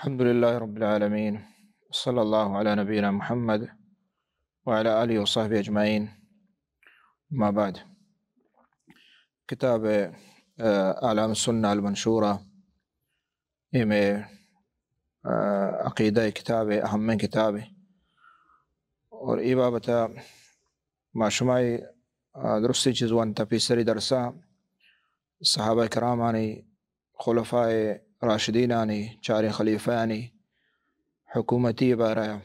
الحمد لله رب العالمين، صلى الله على نبينا محمد وعلى آله وصحبه أجمعين. ما بعد. کتاب، آ، أعلام السنة المنشورة، اے مئے، آ، عقیدہ کتاب، اہمیں کتاب۔ اور اے بابت ما شمائی، آ، درستی چیز وانتا پیسری درسا صحابہ کرامانی، خلفائے راشدینانی، چاریں خلیفہانی حکومتی بارہ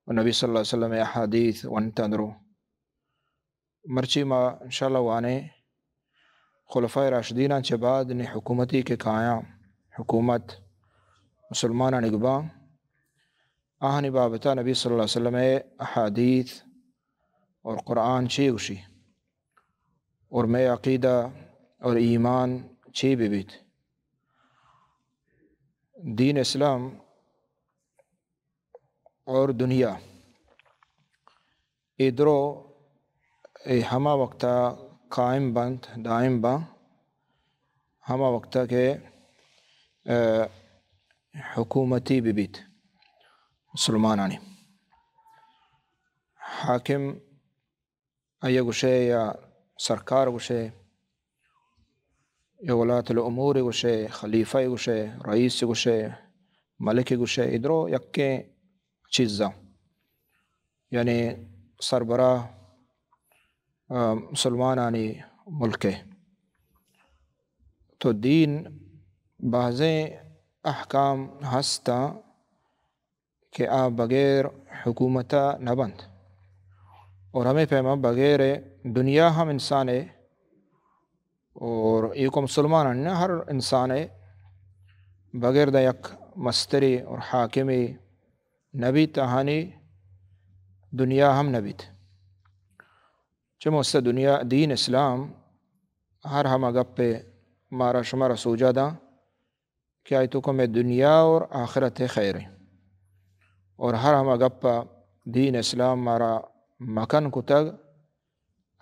و نبی صلی اللہ علیہ وسلم احادیث وانتا درو۔ مرچی ما انشاءاللہ وانیں خلفائے راشدیناں چہ بعد نی حکومتی کہ کایاں، حکومت مسلمانانی گباں، آہانی بابتا نبی صلی اللہ علیہ وسلم احادیث اور قرآن چی گوشی اور مئے عقیدہ اور ایمان چی ببیت۔ دین اسلام اور دنیا، اے درو، اے ہما وقتا قائم بنت، دائم باں، ہما وقتا کہ، آ، حکومتی ببیت مسلمانانی۔ حاکم آئی گوشے یا سرکار گوشے یا ولاة الامور گوشے، خلیفہ گوشے، رئیس گوشے، ملک گوشے، اے درو یکیں چیزاں، یعنی سربراہ، آ، مسلمانانی ملکے۔ تو دین بازیں احکام ہستاں کہ آ بغیر حکومتا نہ بنت۔ اور ہمے پیما بغیر دنیا ہم انسانے، اور ایوک مسلمان نہ، ہر انسانے بغیر دا یک مستری اور حاکمی نہ بیت، آہانی دنیا ہم نہ بیت۔ چموستا دنیا، دین اسلام ہر ہما گپے مارا شمارا سوجا داں کہ آئی توکا مئے دنیا اور آخرت خیر ایں۔ اور ہر ہما گپا دین اسلام مارا مکن کتگ،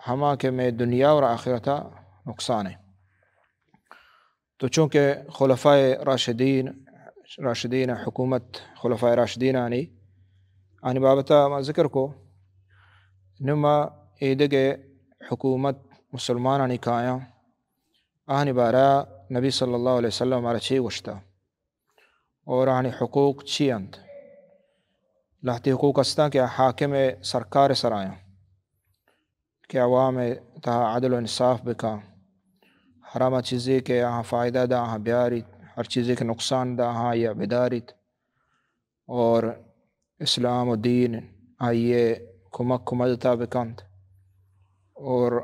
ہما کہ مئے دنیا اور آخرتا نقصان ایں۔ تو چونکہ خلفائے راشدین، راشدین حکومت، خلفائے راشدینانی، آنی بابتا ما ذکر کو، نوں ما ایدگہ حکومت مسلمانانی کایاں، آہانی بارہ نبی صلی اللہ علیہ وسلم مارا چی گوشتا اور آہانی حقوق چی انت؟ لہتے حقوق ہستاں کہ حاکم سرکار سرایاں کہ عوام تہا عدل و انصاف بکاں، ہر ہما چیزے کہ آہاں فائدہ دا آہاں بیاریت، ہر چیزے کہ نقصان دا آہاں یا بداریت۔ اور اسلام و دین آئیے کمک و مدتا بکنت اور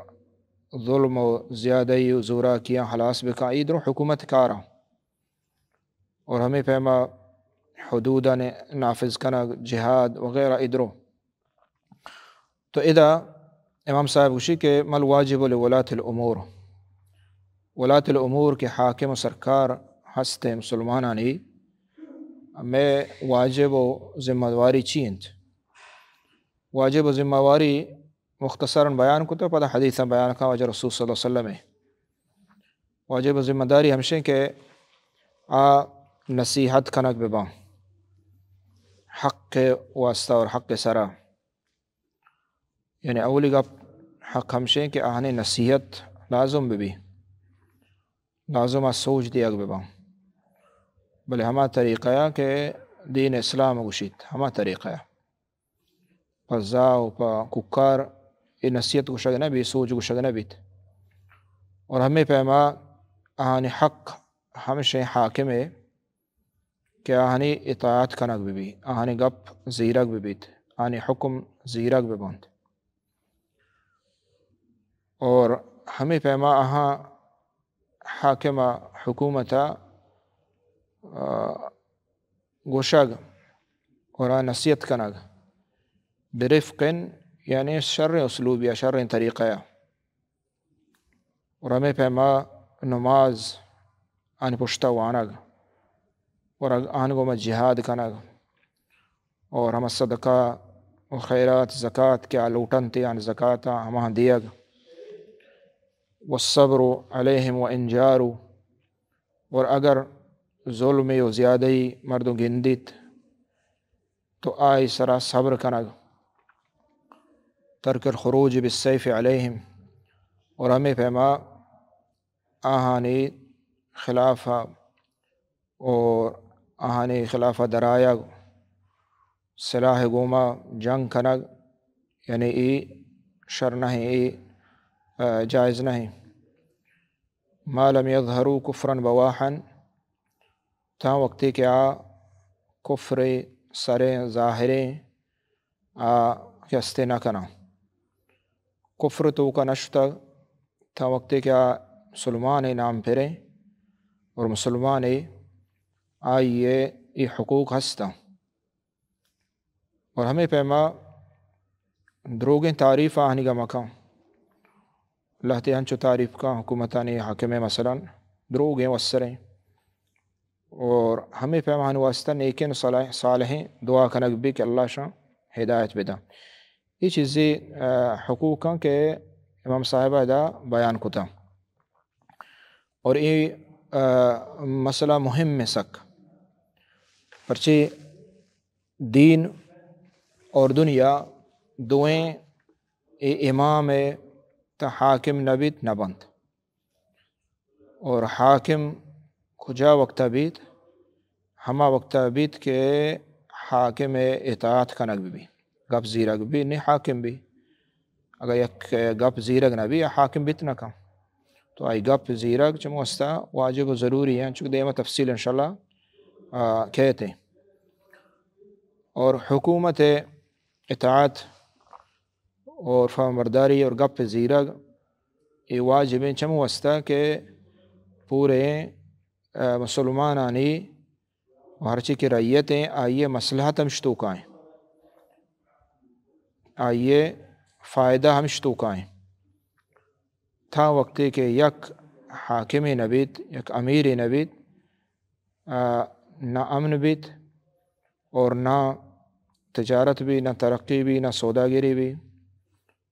ظلم و زیادہی و زوراکیاں ہلاس بکن، اے درو حکومت کاراں۔ اور ہمے پیما حدوداں نافذ کنگ، جہاد وغیرہ اے درو۔ تو ادا امام صاحب گوشی کہ ما الواجب لولاة الامور، ولاة الامور کہ حاکم و سرکار ہستیں مسلمانانی، مئے واجب و ذمہ واری چی انت؟ واجب و ذمہ واری مختصراً بیان کتا، پدا حدیثاں بیان کاں واجہ رسول صلی اللہ علیہ وسلم۔ واجب و ذمہ داری ہمشیں کہ آ نصیحت کنگ بباں حق واسطہ اور حق سرا۔ یعنی اولی گپ حق ہمشیں کہ آہانی نصیحت لازم ببی، لازم آ سوج دیگ بباں، بلے ہما طریقہ کہ دین اسلام گوشیت، ہما طریقہ۔ پہ زاہ و پہ کوکار اے نصیحت گوشگ نہ بیت، سوج گوشگ نہ بیت۔ اور ہمے پیما آہانی حق ہمشیں حاکمے کہ آہانی اطاعت کنگ ببی، آہانی گپ زیرگ ببیت، آہانی حکم زیرگ ببنت۔ اور ہمے پیما آہاں حاکم ء حکومت ء، آ، گوشگ اور آ نصیحت کنگ برفق، یعنی شریں اسلوب یا شریں طریقہ ء۔ اور ہمے پیما نماز آنی پشتا وانگ اور آن گوما جہاد کنگ اور ہما صدقہ و خیرات، زکات کہ آ لوٹنت آن زکات ہما دیگ۔ والصبر علیہم وان جاروا، اور اگر ظلمے و زیادہی مردم گندیت تو آئی سرا صبر کنگ، ترک الخروج بالسیف علیہم، اور ہمے پیما آہانی خلاف اور آہانی خلاف درآیگ، سلاح گوما جنگ کنگ، یعنی ای شر نہیں، ای، آ، جائز نہیں۔ ما لم یظہروا کفرا بواحا، تاں وقتی کہ آ کفر سریں ظاہریں آ کہ ہستے نہ کناں، کفر توکا نشتگ، تاں وقتی کہ آ مسلمان نام پریں اور مسلمان آئی ای حقوق ہستاں۔ اور ہمے پیما دروگیں تعریف آہنی گا مکن۔ لہتے انچو تعریف کن حکومتانی حاکمیں مثلاً دروگیں وسریں۔ اور ہمے پیما آہنی واسطہ نیکیں و صالح-، صالحیں دعا کنگ بی کہ اللہ شان ہدایت بدن۔ یہ چیزی، آ، حقوقاں کہ امام صاحبہ ادا بیان کتا۔ اور یہ، آ، مسئلہ مہم ہے سک۔ پرچے دین اور دنیا دوئیں اے امام ء تہ حاکم نہ بیت نہ بنت۔ اور حاکم کجا وقتا بیت؟ ہما وقتا بیت کہ حاکم ء اطاعت کنگ بہ بی، گپ زیرگ بہ بی، نی حاکم بی۔ اگہ یک گپ زیرگ نہ بی، حاکم بیت نہ کن۔ تو آئی گپ زیرگ چمو استا واجب و ضروری ہیں، چونکہ دیما تفصیل انشاءاللہ، آ، کہتے ہیں۔ اور حکومت اطاعت اور فرمانبرداری اور گپ زیرگ اے واجبیں چمو استا کہ پورے، آ، مسلمانانی و ہرچی کہ رعیت ہیں، آئی ء مصلحت ہمش توکا ہیں، آئی ء فائدہ ہمش توکا ہیں۔ تاں وقتے کہ یک حاکمے نہ بیت، یک امیرے نہ بیت، آ، نہ امن بیت اور نہ تجارت بی، نہ ترقی بی، نہ سوداگری بی۔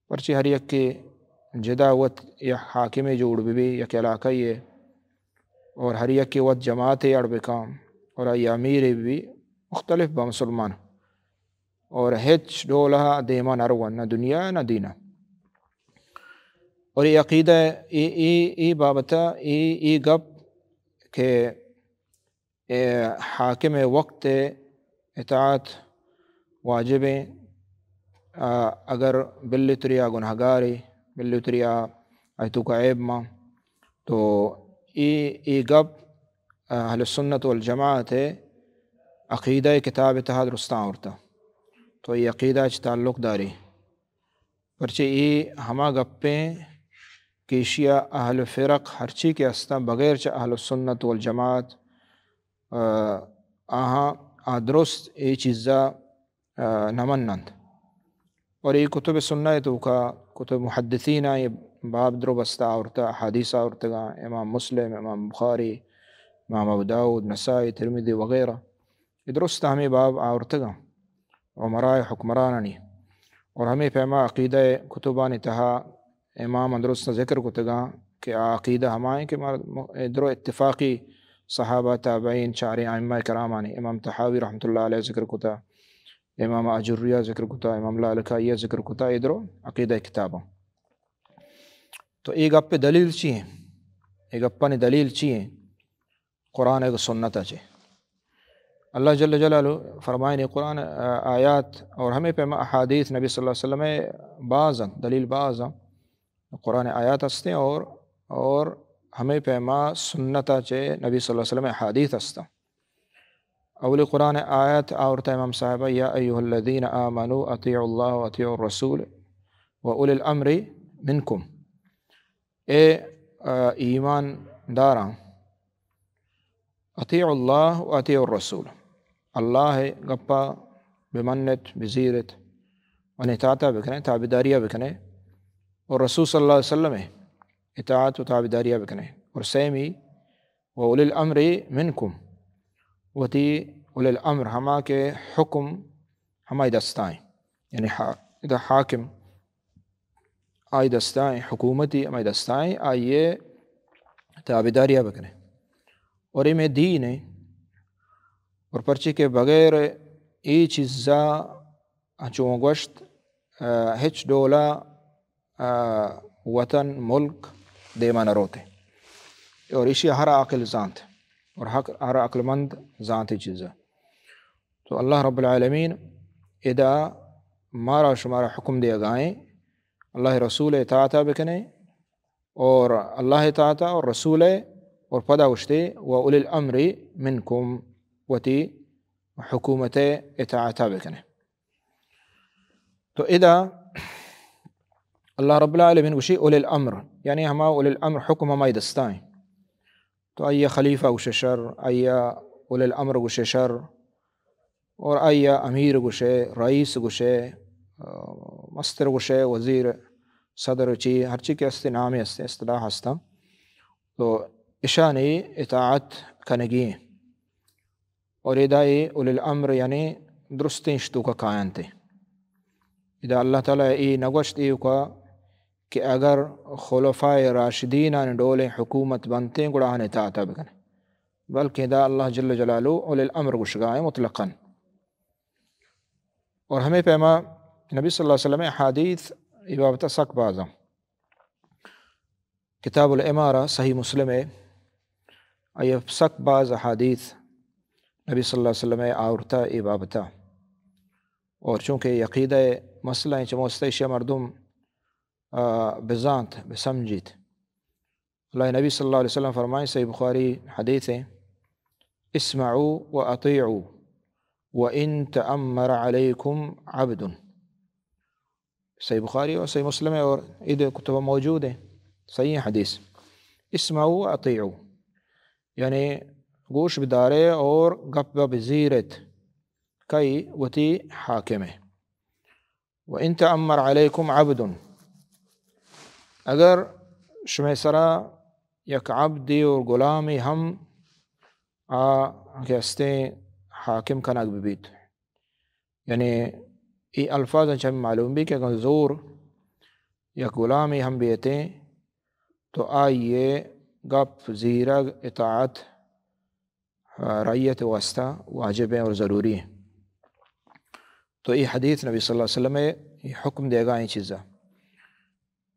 پرچے ہر یکے جدا وت یک حاکمے جوڑ بہ بی، یک علاقہ یے، اور ہر یکے وت جماعتے اڑ بکاں، اور آئی امیرے بہ بی، مختلف با مسلمان، اور ہچ ڈولہ دیما نہ روان، نہ دنیا نہ دینا۔ اور یہ عقیدہ، یہ، یہ، یہ بابتا، یہ، یہ گپ کہ اے حاکم ء وقت ء اطاعت واجب ایں۔ آ، اگر بلے تریا گناہگارے، بلے تریا آئی توکا عیب ماں، تو اے، اے گپ اہل سنت والجماعت ء عقیدہ کتاب ء تہا درستاں آورتا۔ تو اے عقیدہ چ تعلق داری۔ پرچہ اے ہما گپیں کہ ایشیا اہل فرق ہرچی کہ استاں بغیر چہ اہل سنت والجماعت، آ، آہاں آ درست اے چیزا، آ، نہ مننت۔ اور اے کتب سنہ توکا کتب محدثین اے باب درو بستا آورتا، حدیث آورتگاں، امام مسلم، امام بخاری، امام ابو داؤد، نسائی، ترمذی وغیرہ۔ اے درست ہمے باب آورتگاں، امراء حکمرانانی۔ اور ہمے پیما عقیدہ کتبانی تہا امام درست ذکر کتگاں کہ آ عقیدہ ہمائیں کہ مر-، م-، درو اتفاقی صحابہ، تابعین، چاریں ائمہ کرامانی، امام طحاوی رحمۃ اللہ علیہ ذکر کتا، امام آجریہ ذکر کتا، امام لالکائیہ ذکر کتا، اے درو عقیدہ کتاباں۔ تو اے گپ دلیل چی ہیں؟ اے گپانی دلیل چی ہیں؟ قرآن ء سنت ء چہ۔ اللہ جل جلالہ فرمائنی قرآن، آ، آیات اور ہمے پیما احادیث نبی صلی اللہ علیہ وسلم ء باز انت، دلیل باز انت۔ قرآن آیات ہستیں اور، اور ہمے پیما سنت ء چہ نبی صلی اللہ علیہ وسلم احادیث ہستاں۔ اولی قرآن آیت آورتا امام صاحبہ، یا ایھا الذین آمنوا اطیعوا اللہ و اطیعوا الرسول و اولی الامر منکم۔ اے، آ، ایمان داراں، اطیعوا اللہ و اطیعوا الرسول، اللہ ء گپا بمنت، بزیرت، آنی اطاعتا بکنے، تابعداریا بکنے، اور رسول صلی اللہ علیہ وسلم ء اطاعت و تابعداریا بکنے، اور سیمی و اولی الامر منکم، وتی اولی الامر ہما کہ حکم ہمائی دستائیں، یعنی حا-، ادا حاکم آئی دستائیں، حکومتی ہمائی دستائیں، آئی ء تابعداریا بکنے۔ اور اے مئے دین ہے، اور پرچی کہ بغیر ای چیزا، چون گوشت، آ، ہچ ڈولا، آ، وطن، ملک دیما نہ روتے۔ اور ایشی ہر عاقل زانت، اور حق، ہر عقل مند زانت ای چیزا۔ تو اللہ رب العالمین ادا مارا شمارا حکم دیگائیں، اللہ رسول اطاعتا بکنے، اور اللہ اطاعتا اور رسول، اور پدا گوشتے، و اولی الامر منکم، وتی حکومت اطاعتا بکنے۔ تو ادا اللہ رب العالمین گوشی اولی الامر، یعنی ہما اولی الامر، حکم ہمائی دستائیں۔ تو آئی خلیفہ گوشے شر، آئی اولی الامر گوشے شر، اور آئی امیر گوشے، رئیس گوشے، آ، مستر گوشے، وزیر، صدر، چی، ہرچی کہ استے نامے استے، اصطلاح ہستاں۔ تو اشانی اطاعت کنگی ایں۔ اور ادا اے اولی الامر یعنی درستیں اشتوکا کاینتے۔ ادا اللہ تعالی اے نگوشت ایوکا کہ اگر خلفاء راشدینانی ڈولیں حکومت بنتیں گڑا آہانی اطاعتا بکنے، بلکہ ادا اللہ جل جلالہ اولی الامر گوشگائیں مطلقاً۔ اور ہمے پیما نبی صلی اللہ علیہ وسلم احادیث ای بابتا سک بازاں۔ کتاب الامارہ، صحیح مسلم ہے، آئی سک باز احادیث نبی صلی اللہ علیہ وسلم آورتا ای بابتا۔ اور چونکہ عقیدہ مسئلہ ہیں، چموستے شیعہ مردم، آ، بزانت، بسمجیت۔ اللہ نبی صلی اللہ علیہ وسلم فرمائیں، صحیح بخاری حدیث ہیں، اسمعوا و اطیعوا و ان تأمر علیکم عبد۔ صحیح بخاری اور صحیح مسلم ہے اور عید کتب موجود ہیں۔ صحیح حدیث، اسمعوا و اطیعوا، یعنی گوش بدارے اور گپ بزیرت، کئی وتی حاکم ہے۔ و ان تأمر علیکم عبد، اگر شمے سرا یک عبدی اور غلامی ہم آ کہ استیں حاکم کنگ ببیت، یعنی ای الفاظ چم معلوم بی کہ اگر زور یک غلامی ہم بیتیں تو آئیے گپ زیرگ اطاعت رعیت واسطہ واجب ہیں اور ضروری ہیں۔ تو یہ حدیث نبی صلی اللہ علیہ وسلم ہے، یہ حکم دے گا یہ چیزا۔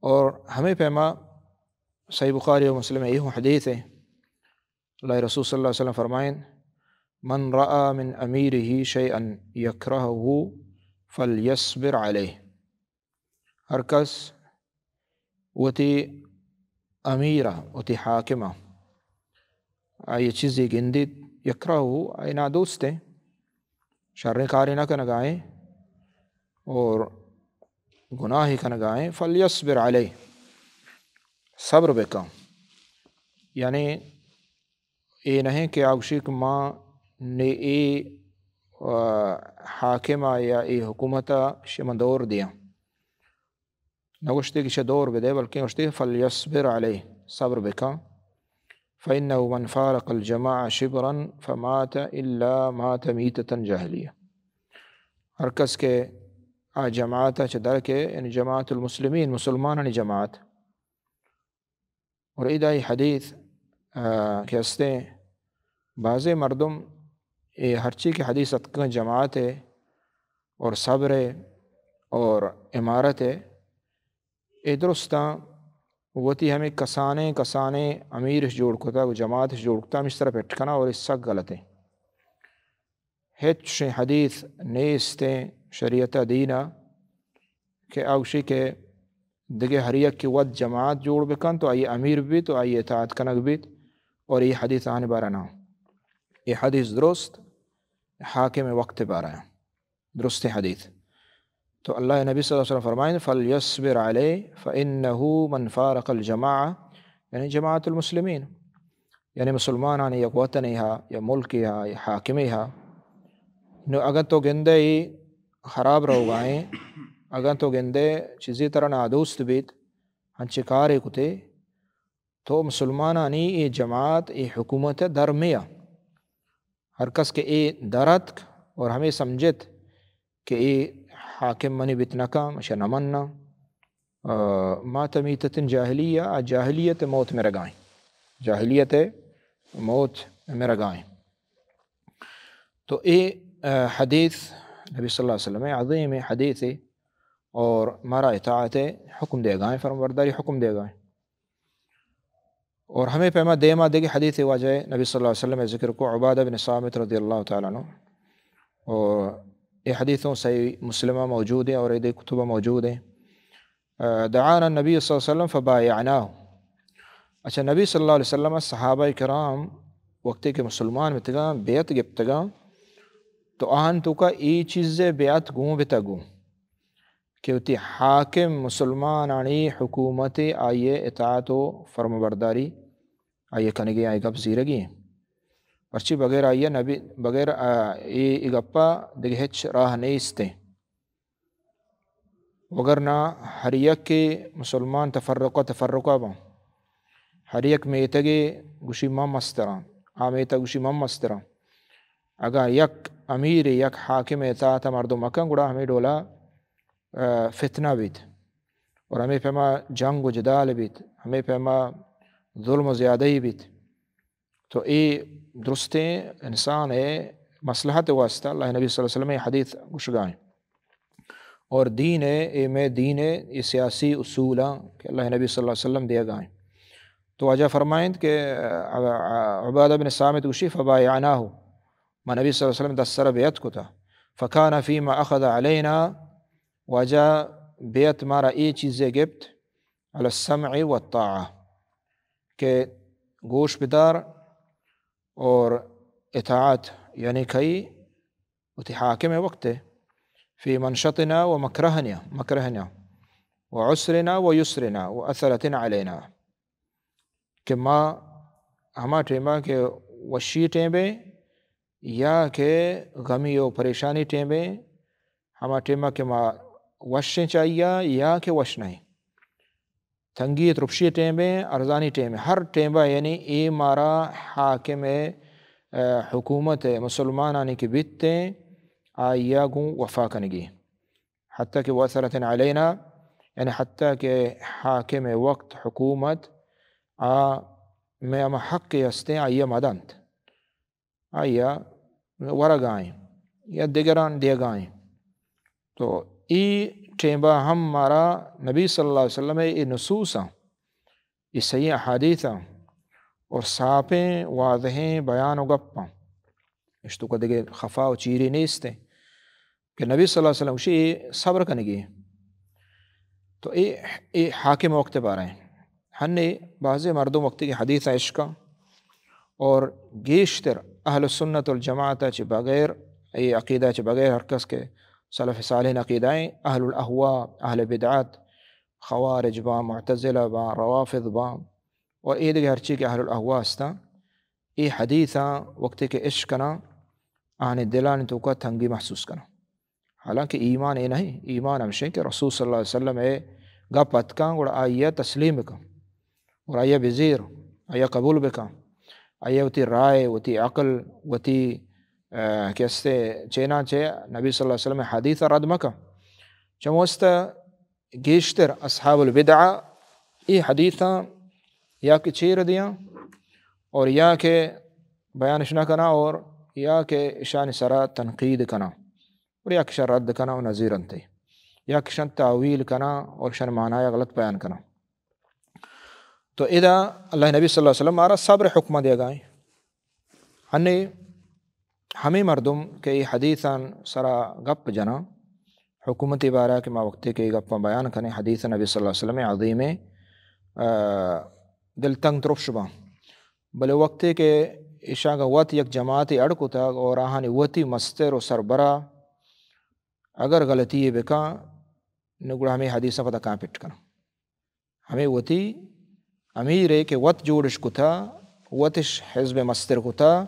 اور ہمیں پیما صحیح بخاری و مسلم یہ حدیث ہے، اللہ رسول صلی اللہ علیہ وسلم فرمائیں، من رأى من أميره شيئا يكرهه فليصبر عليه۔ ہر کس وتی امیر ء، وتی حاکم ء، آئی چیزے گندیت، یکرہہ، آئی نادوست ایں، شریں کارے نہ کنگا ایں اور گناہے کنگا ایں، فلیصبر علیہ، صبر بکن۔ یعنی اے نہ ایں کہ آ گوشی کہ ما نے اے، آ، حاکم ء یا اے حکومت ء شما دور دیاں۔ نہ گوشتے کہ شہ دور بدے، بلکیں گوشتے فلیصبر علیہ، صبر بکن۔ فإنه من فارق الجماعة شبرا فمات إلا مات ميتة جاهلية۔ ہر کس کہ آ جماعت چہ در کے، یعنی جماعت المسلمین، مسلمانانی جماعت، اور ادا ای حدیث، آ، کہ ہستیں، بعضے مردم اے ہرچی کہ حدیث اتکن جماعت ہے اور صبر ہے اور امارت ہے، اے درستاں وتی ہمیں کسانیں، کسانیں امیرش جوڑ کتا و جماعتش جوڑ کتا، ہمیش طرح پٹ کنا اور اس سک غلط ہے۔ ہچ شیں حدیث نیستیں شریعت ء دین ء کہ آ گوشی کہ دگہ ہر یک کہ وت جماعت جوڑ بکن تو آئی امیر بی تو آئی اطاعت کنگ بیت، اور یہ حدیث آنے بارہ نہ۔ یہ حدیث درست حاکم وقت بارہ ہیں، درستیں حدیث۔ تو اللہ نبی صلی اللہ علیہ وسلم فرمائیں، فلیصبر علیہ فإنه من فارق الجماعة، یعنی جماعت المسلمین، یعنی مسلمانانی یک وطنے ہا یا ملکے ہا یا حاکمے ہا، نو اگن تو گندے ای خراب روگائیں، اگن تو گندے چیزی طرح نادوست بیت، ہنچے کارے کتے، تو مسلمانانی اے جماعت، اے حکومت درمیا۔ ہر کس کہ اے در اتک اور ہمیں سمجھت کہ اے حاکم منی بیت نکاں، اشیا نہ مناں، آ، مات میتۃ جاہلیہ، آ جاہلیت موت مرگائیں، جاہلیت موت مرگائیں۔ تو اے، آ، حدیث نبی صلی اللہ علیہ وسلم عظیم حدیث ہے اور مارا اطاعت حکم دے گا ہے، فرمانبرداری حکم دے گا ہے۔ اور ہمیں پیما دیما دیگہ حدیث واجہ نبی صلی اللہ علیہ وسلم ذکر کو عبادہ بن صامت رضی اللہ تعالیٰ عنہ، اور یہ حدیثوں صحیح مسلمہ موجود ہے اور یہ کتبہ موجود ہے۔ آ، دعانا النبی صلی اللہ علیہ وسلم فبایعناه۔ اچھا، نبی صلی اللہ علیہ وسلم صحابہ کرام وقتی کہ مسلمان بتگاں، بیعت گپتگاں، تو آہن توکا ای چیز بیعت گوں بتگوں کہ وتی حاکم مسلمانانی حکومت آئیے اطاعت و فرمانبرداری آئیے کنگی، آئی گپ زیرگی۔ پرچی بغیر آئیے نبی، بغیر، آ، ای، ای گپا دگہ ہچ راہ نیستے۔ وگرنہ ہر یک مسلمان تفرقہ تفرقہ باں۔ ہر یک میتگے گوشی من مستراں، آ میتگ گوشی من مستراں۔ اگاں یک امیر، یک حاکم اطاعت مردم مکن، گڑا ہمیں ڈولا، آ، فتنہ بیت اور ہمیں پیما جنگ و جدال بیت، ہمیں پیما ظلم و زیادہی بیت۔ تو اے درستیں انسان ہے مصلحت واسطہ اللہ نبی صلی اللہ علیہ وسلم اے حدیث گوشگائیں۔ اور دین ہے، اے میں دین ہے، اے سیاسی اصول ہیں کہ اللہ نبی صلی اللہ علیہ وسلم دیا گائیں۔ تو واجہ فرمائند کہ، آ، آ، عبادہ بن صامت گوشی، فبایعناه، ما نبی صلی اللہ علیہ وسلم دست سر بیعت کتا، فکان فیما اخذ علینا، واجہ بیعت مارا اے چیزے گپت، علی السمع والطاعہ، کہ گوش بدار اور اطاعت، یعنی کئی وتی حاکم وقت، فی منشطنا و مکرہنا، مکرہنا، و عسرنا و یسرنا و اثرت علینا، کہ ما ہما ٹیما کہ وشی ٹیمے یا کہ غمی و پریشانی ٹیمے، ہما ٹیما کہ ما وشیں چاہیا یا کہ وش نہیں، تنگی ترپشی ٹیمے، ارزانی ٹیمے، ہر ٹیما یعنی اے مارا حاکم، آ، حکومت مسلمانانی کہ بیتے، آئیا گوں وفا کنگی۔ حتی کہ واثرت علینا، یعنی حتی کہ حاکم وقت، حکومت، آ میں ہما حق ہستیں آئیا مدنت۔ آئیا ورگائیں یا دگران دیگائیں۔ تو ای ٹیمبا ہم مارا نبی صلی اللہ علیہ وسلم اے نصوصاں، اے صحیح احادیثاں اور صافیں واضحیں بیان و گپاں، اشتو کا دگہ خفا و چیری نیستیں۔ کہ نبی صلی اللہ علیہ وسلم گوشی، اے صبر کنگی۔ تو اے، اے حاکم وقت بارہ ہیں۔ ہنے بعضے مردم وقتی کہ حدیث عشقاں اور گیشتر اہل سنت والجماعت چہ بغیر، اے عقیدہ چہ بغیر ہر کس کہ سلف صالحین عقیدہ ہیں، اہل الاہواء، اہل بدعت، خوارج باں، معتزلہ باں، روافض باں، و اے دگہ ہرچی کہ اہل الاہواء ہستاں، اے حدیثاں وقتی کہ اش کناں، آہانی دلانی توکا تنگی محسوس کناں۔ حالانکہ ایمان اے نہیں، ایمان ہمشیں کہ رسول صلی اللہ علیہ وسلم اے گپ اتکاں، گڑا آئیا تسلیم بکن اور آئیا بزیر، آئیا قبول بکن، آئیا وتی رائے، وتی عقل، وتی، آ، کہ استے چیناں چہ نبی صلی اللہ علیہ وسلم حدیث رد مکن۔ چموستہ گیشتر اصحاب البدعہ اے حدیثاں یا کہ چیر دیاں اور یا کہ بیانش نہ کناں اور یا کہ اشانی سرا تنقید کناں اور یا کہ اشاں رد کناں و نظیر انت، یا کہ اشاں تاویل کناں اور اشانی معنی غلط بیان کناں۔ تو ادا اللہ نبی صلی اللہ علیہ وسلم مارا صبر حکمہ دیگائیں۔ ہنے ہمے مردم کہ اے حدیثاں سرا گپ جناں، حکومتی بارہ کہ ما وقتے کہ اے گپاں بیان کنیں، حدیث نبی صلی اللہ علیہ وسلم عظیم، آ، دل تنگ ترپش باں۔ بلے وقتے کہ ایشاں وت یک جماعتے اڑ کتگ اور آہانی وتی مستر و سربراہ اگر غلطی بکاں، نو گڑا ہمے حدیثاں پدا کاں پٹ کناں۔ ہمے وتی امیرے کہ وت جوڑش کتا، وتش حزب مستر کتا،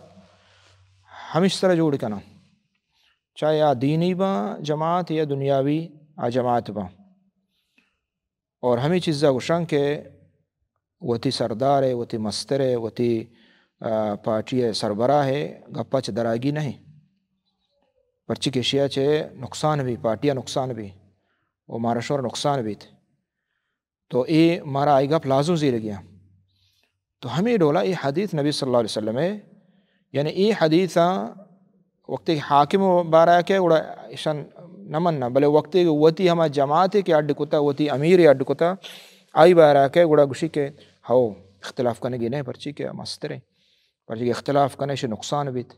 ہمش سرا جوڑ کناں۔ چاہے آ دینی باں جماعت یا دنیاوی آ جماعت باں۔ اور ہمے چیزا گوشاں کہ وتی سردار ء، وتی مستر ء، وتی، آ، پارٹی ء سربراہ ء گپا چہ دراگی نہ انت۔ پرچی کہ اشیا چہ نقصان بی، پارٹی ء نقصان بی و مارا شور نقصان بیت۔ تو اے مارا آئی گپ لازم زیرگی انت۔ تو ہمے ڈولا اے حدیث نبی صلی اللہ علیہ وسلم ء، یعنی اے حدیثاں وقتی حاکم بارہ کہ گڑا ایشان نہ مننا، بلے وقتی کہ وتی ہما جماعتے کہ اڈ کتا، وتی امیرے اڈ کتا، آئی بارہ کہ گڑا گوشی کہ ہو، اختلاف کنگی نہ، پرچی کہ مستریں، پرچی کہ اختلاف کنے شے نقصان بیت،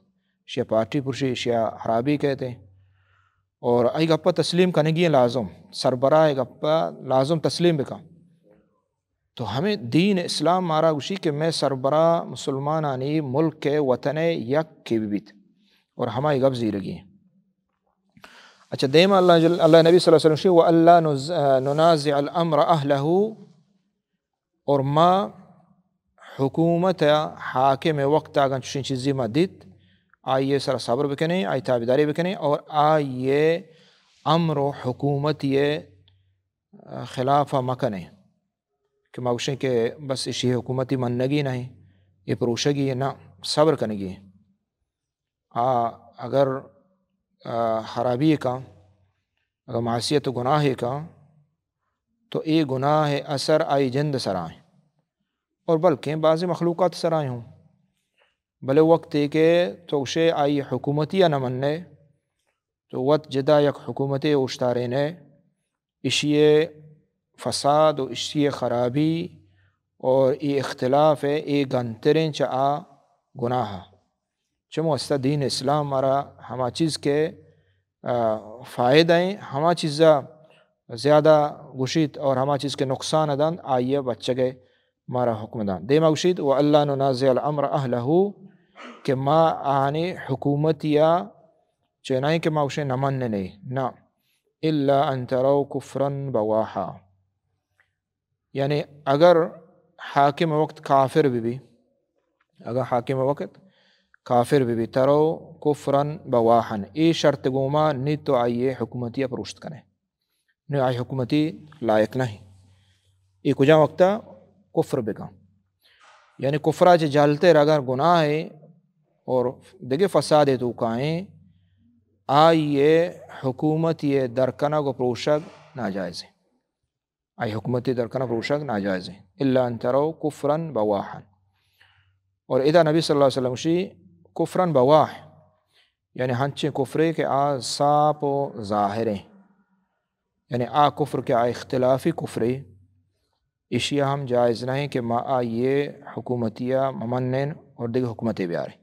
شے پارٹی پرشی، شے خرابی کہتے۔ اور آئی گپا تسلیم کنگی لازم، سربراہ گپا لازم تسلیم بکن۔ تو ہمیں دین اسلام مارا گوشی کہ میں سربراہ مسلمانانی ملک ءِ وطن ءِ یک کہ ببیت اور ہمائی گپ زیرگی۔ اچھا، دیم اللہ جل، اللہ نبی صلی اللہ علیہ وسلم شی، "و اللہ نز-، ننازع الامر اہلہ"، اور ما حکومت ءِ حاکم ءِ وقت اگن چشیں چیزی ما دیت، آئی ءِ سر صبر بکنیں، آئی تابعداری بکنیں اور آئی ءِ امر و حکومتی ءِ خلاف ءَ مکنیں کہ ما گوشیں کہ بس ایشی حکومتی منگی نہ ایں، اے پروشگی ایں، نہ، صبر کنگی ایں۔ آ اگر، آ، خرابی کن، اگر معصیت و گناہ کن، تو اے گناہ اثر آئی جند سرا ایں اور بلکیں بعضی مخلوقات سرا ہوں۔ بلے وقتے کہ تو گوشے آئی حکومتی نہ مننے، تو وت جدا یک حکومتے اوشتارینئے، اشی فساد و اشی خرابی اور ای اختلاف اے گنتریں چہ آ گناہ۔ چمو واسطہ دین اسلام مارا ہما چیز کہ، آ، فائدہ ایں، ہما چیزا زیادہ گوشیت اور ہما چیز کہ نقصان دنت، آئی بچگئے مارا حکم دنت۔ دیما گوشیت، "و اللہ ننازع الامر اہلہ"، کہ ما آنی حکومتیا چہ نہ ایں کہ ما گوشیں نہ مننے، نہ، "الا ان تروا کفرا بواحا"، یعنی اگر حاکم وقت کافر بہ بی، اگر حاکم وقت کافر بہ بی، "تروا کفرا بواحا"، اے شرط گوما نی تو آئی حکومتیا پروشت کنے۔ نی آئی حکومتی لائق نہ ایں۔ اے کجا وقتا کفر بکن۔ یعنی کفرا چہ جہلتر اگر گناہ اے اور دگہ فساد توکا ایں، آئی حکومتی درکنگ و پروشگ ناجائز ایں۔ آئی حکومتی درکنگ پروشگ ناجائز ایں۔ الا ان تروا کفرا بواحا۔ اور ادا نبی صلی اللہ علیہ وسلم شی کفرا بواح، یعنی ہنچیں کفرے کہ آ صاف و ظاہر ایں۔ یعنی آ کفر کہ آ اختلافی کفرے، اشیا ہم جائز نہ ایں کہ ما آئی حکومتیا ممنین اور دگہ حکومتے بیاریں۔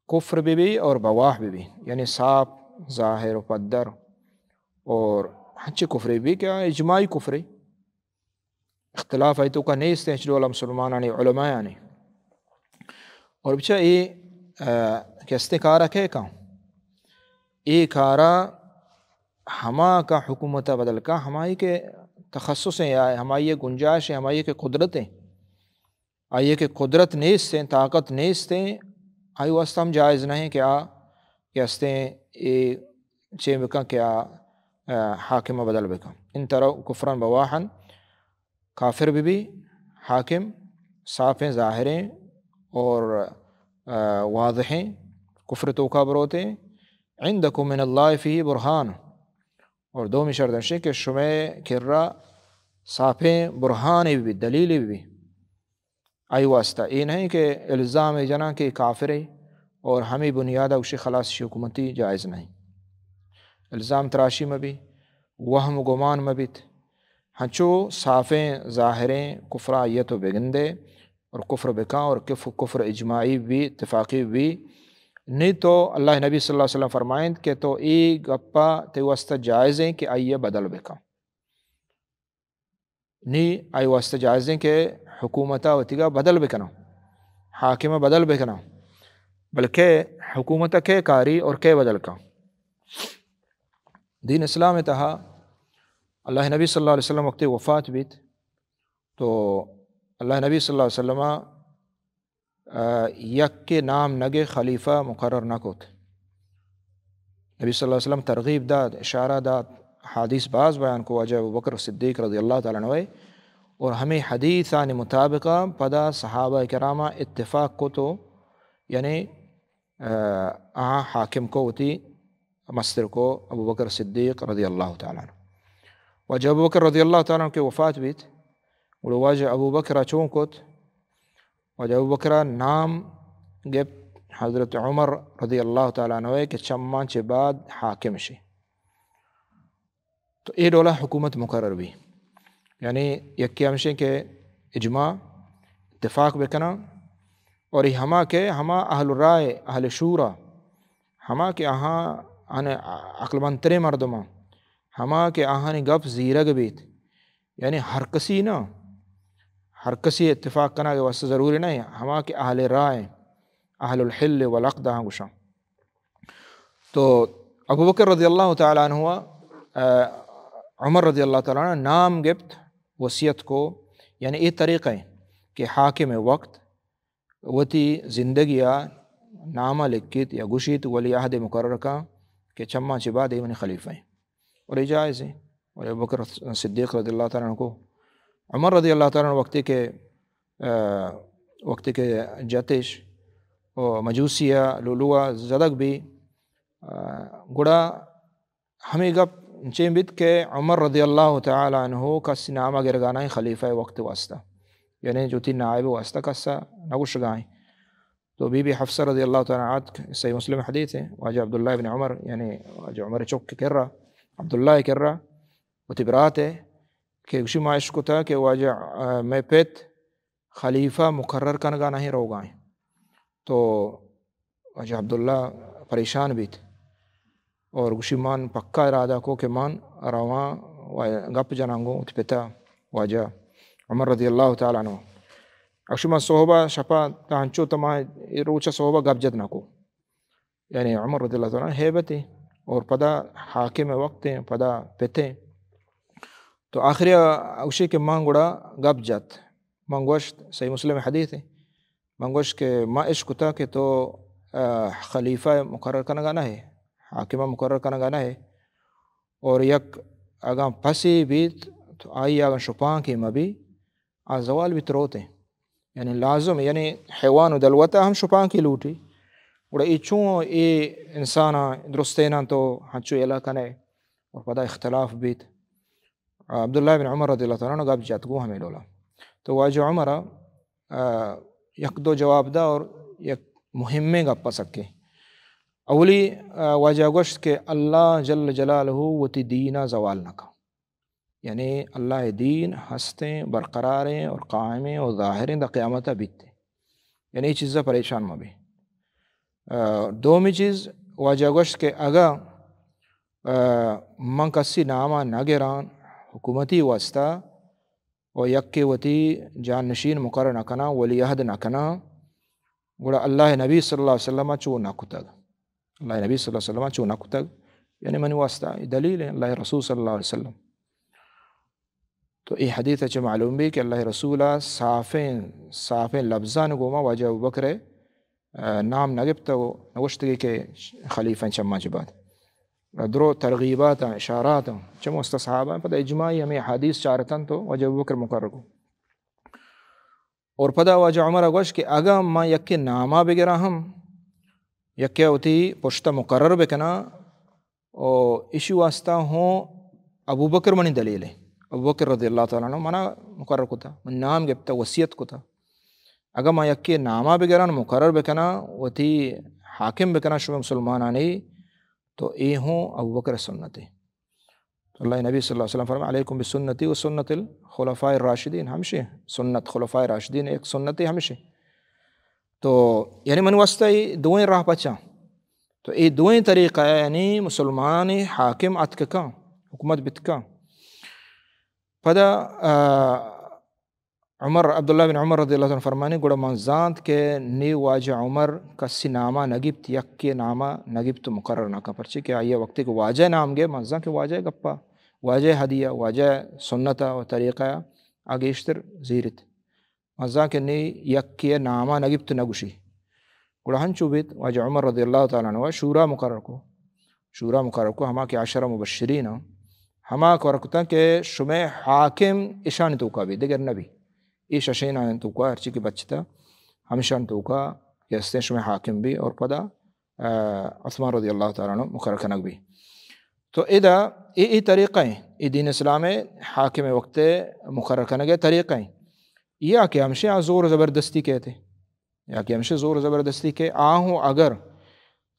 کفر بہ بی اور بواح بہ بی، یعنی صاف، ظاہر و پدر اور ہنچیں کفرے بی کہ آ اجماعی کفرے۔ اختلاف آئی توکا نیست ایں، ہچ ڈولا مسلمانانی علمایانی۔ اور بچا اے، آ، کہ استیں کارا کئے کن؟ اے کارا ہما کا حکومتا بدل کن، ہمائی کہ تخصص ایں یا ہمائی گنجائش ایں، ہمائی کہ قدرت ایں۔ آئی کہ قدرت نیست ایں، طاقت نیست ایں، آئی واسطہ ہم جائز نہ ایں کہ آ کہ استیں اے چے بکن کہ آ، آ، حاکم بدل بکن۔ ان تروا کفرا بواحا، کافر بہ بی، حاکم صافیں، ظاہریں اور، آ، واضحیں کفر توکا بروتیں، عندکم من اللہ فیہ برہان، اور دومی شرط ہمشی کہ شمئے کرا صافیں برہانے بہ بی، دلیلے بہ بی۔ آئی واسطہ اے نہ ایں کہ الزام جناں کہ کافرے اور ہمے بنیادا گوشی خلاص شی حکومتی جائز نہ ایں۔ الزام تراشی مہ بی، وہم و گمان مہ بیت۔ ہنچو صافیں ظاہریں کفرا آئی تو بگندے اور کفر بکن اور کف-، کفر اجماعی بی، اتفاقی بی۔ نی تو اللہ نبی صلی اللہ علیہ وسلم فرمائنت کہ تو اے گپا تئی واسطہ جائز ایں کہ آئی بدل بکن۔ نی آئی واسطہ جائز ایں کہ حکومتا وتیگا بدل بکناں، حاکم بدل بکناں، بلکہ حکومتا کئے کاری اور کئے بدل کن۔ دین اسلام تہا اللہ نبی صلی اللہ علیہ وسلم وقتی وفات بیت تو اللہ نبی صلی اللہ علیہ وسلم آ، یک نام نگے خلیفہ مقرر نہ کت۔ نبی صلی اللہ علیہ وسلم ترغیب دات، اشارہ دات، حدیث باز بیان کو واجہ ابوبکر صدیق رضی اللہ تعالی عنہ، اور ہمے حدیثانی مطابق پدا صحابہ کرام اتفاق کو تو، یعنی، آ، آہاں حاکم کو وتی مستر کو ابوبکر صدیق رضی اللہ تعالی عنہ۔ واجہ ابوبکر رضی اللہ تعالی عنہ کہ وفات بیت، گڑا واجہ ابوبکر چون کت؟ واجہ ابوبکر نام گپت حضرت عمر رضی اللہ تعالیٰ عنہ کہ چماں چہ بعد حاکم شی۔ تو اے ڈولا حکومت مقرر بی۔ یعنی یکی ہمشیں کہ اجماع، اتفاق بکناں، اور یہ ہما کہ ہما اہل رائے، اہل شورا، ہما کہ آہاں آنے عقل مندتریں مردماں، ہما کہ آہانی گپ زیرگ بیت، یعنی ہر کسی نہ، ہر کسی اتفاق کنگ واسطہ ضروری نہیں، ہما کہ اہل رائے، اہل الحل والعقد آہاں گوشاں۔ تو ابوبکر رضی اللہ تعالیٰ عنہ، آ، عمر رضی اللہ تعالیٰ عنہ نام گپت، وصیت کو، یعنی اے طریقہ ہے کہ حاکم وقت وتی زندگی ء نامہ لکھیت یا گوشیت ولی عہد مقرر کن کہ چماں چہ بعد اے منی خلیفہ ہیں۔ اور اے جائز ہیں۔ اور ابوبکر صدیق رضی اللہ تعالیٰ عنہ کو، عمر رضی اللہ تعالیٰ عنہ وقتی کہ، آ، وقتی کہ جتش و مجوسی ء لولو ء زدگ بی، آ، گڑا ہمے گپ چین بیت کہ عمر رضی اللہ تعالیٰ عنہ کسی نامہ گرگا نہ خلیفہ وقت واسطہ، یعنی جو تی نائب واسطہ کسا نہ گوشگائیں۔ تو بی بی حفصہ رضی اللہ تعالیٰ عنہ آتک، صحیح مسلم حدیث ہے، واجہ عبداللہ ابن عمر، یعنی واجہ عمر چوک کے کرا، عبداللہ کرا، وتی برات ہے کہ گوشی ما اشکتا کہ واجہ، آ، میں پت خلیفہ مقرر کنگا نہیں روگائیں۔ تو واجہ عبداللہ پریشان بیت اور گوشی من پکا ارادہ کو کہ من رواں و گپ جناں گوں وتی پتا واجہ عمر رضی اللہ تعالیٰ عنہ۔ گوشی من صحبہ شپا تا انچو تما روچ صحبہ گپ جت نہ کو۔ یعنی عمر رضی اللہ تعالیٰ عنہ ہیبت ہیں اور پدا حاکم وقت ہیں، پدا پت ہیں۔ تو آخری گوشی کہ من گڑا گپ جت۔ من گوشت، صحیح مسلم حدیث ہے، من گوشت کہ ما اش کتا کہ تو، آ، خلیفہ مقرر کنگا نہ ہے، حاکمہ مقرر کنگا نہ ہے، اور یک اگاں پسی بیت تو آئی اگاں شپانکے مبی، آ زوال بیت روت ہیں۔ یعنی لازم، یعنی حیوان و دلوتا ہم شپانکی لوٹی۔ گڑا اے چون اے انسانا درستیناں تو ہنچو یلا کنے اور پدا اختلاف بیت۔ عبداللہ بن عمر رضی اللہ تعالیٰ عنہ گپ جت گوں ہمے ڈولا۔ تو واجہ عمر، آ، یک دو جواب دا اور یک مہمیں گپ سکے۔ اولی، آ، واجہ گوشت کہ اللہ جل جلالہ وتی دینا زوال نہ کن۔ یعنی اللہ دین ہستیں، برقراریں اور قائمیں اور ظاہریں دا قیامت بیت۔ یعنی اے چیزا پریشان مبی۔ آ، دومی چیز واجہ گوشت کہ اگا، آ، من کسی ناما نہ گران حکومتی واسطہ و یکے وتی جان نشین مقرر نہ کناں، ولی عہد نہ کناں، گڑا اللہ نبی صلی اللہ علیہ وسلم چو نہ کتگ۔ اللہ نبی صلی اللہ علیہ وسلم چو نہ کتگ۔ یعنی منی واسطہ اے دلیل ہے اللہ رسول صلی اللہ علیہ وسلم۔ تو اے حدیث چہ معلوم بی کہ اللہ رسول صافیں، صافیں لفظان گوما واجہ ابوبکر، آ، نام نہ گپتگ و نگوشتگی کہ خلیفہ چماں چہ بعد۔ درو ترغیبات، اشارات، چموست صحابہ پدا اجماعی ہمیں حدیث چارتن تو واجہ ابوبکر مقرر کو۔ اور پدا واجہ عمر گوشت کہ اگاں ما یکے ناما بگراں ہم، یکے وتی پشتا مقرر بکناں، و ایشی واسطہ ہوں ابوبکر منی دلیل ہے۔ ابوبکر رضی اللہ تعالیٰ عنہ منا مقرر کتا، من نام گپتا، وصیت کتا۔ اگاں ما یکے ناما بگراں، مقرر بکناں، وتی حاکم بکناں شما مسلمانانی، تو اے ہوں ابوبکر سنت ہے۔ تو اللہ نبی صلی اللہ علیہ وسلم فرمائے، علیکم بسنتی و سنت الخلفاء الراشدین، ہمشی سنت خلفاء راشدین ایک سنت ہمشی۔ تو یعنی من واسطہ اے دوئیں راہ پچاں۔ تو اے دوئیں طریقہ یعنی مسلمان حاکم اتککاں، حکومت بتکاں۔ پدا، آ، عمر، عبداللہ بن عمر رضی اللہ عنہ فرمانی، گڑا من زانت کہ نی واجہ عمر کسی ناما نگپت، یکے ناما نگپت و مقرر نہ کن، پرچے کہ آئی وقتی کہ واجہ نام گے، من زان کہ واجہ گپا، واجہ ہدیہ، واجہ سنتا و طریقہ آ گیشتر زیرت۔ من زان کہ نی یکے ناما نگپت نگوشی۔ گڑا ہنچو بیت، واجہ عمر رضی اللہ تعالیٰ عنہ شورا مقرر کو۔ شورا مقرر کو، ہما کہ عشرہ مبشرین ہم، ہما کار کتن کہ شمئے حاکم اشانی توکا بی، دگر نبی۔ اے ششین آن توکا ہرچی کہ بچتا، ہمشان توکا کہ ہستیں شمئے حاکم بی اور پدا، آ، عثمان رضی اللہ تعالیٰ عنہ مقرر کنگ بی۔ تو ادا اے، اے طریقہ ہیں، اے دین اسلام ہے، حاکم وقت مقرر کنگ طریقہ ہیں۔ یا کہ ہمشے آ زور زبردستی کہتے۔ یا کہ ہمشہ زور زبردستی کہ آہوں اگر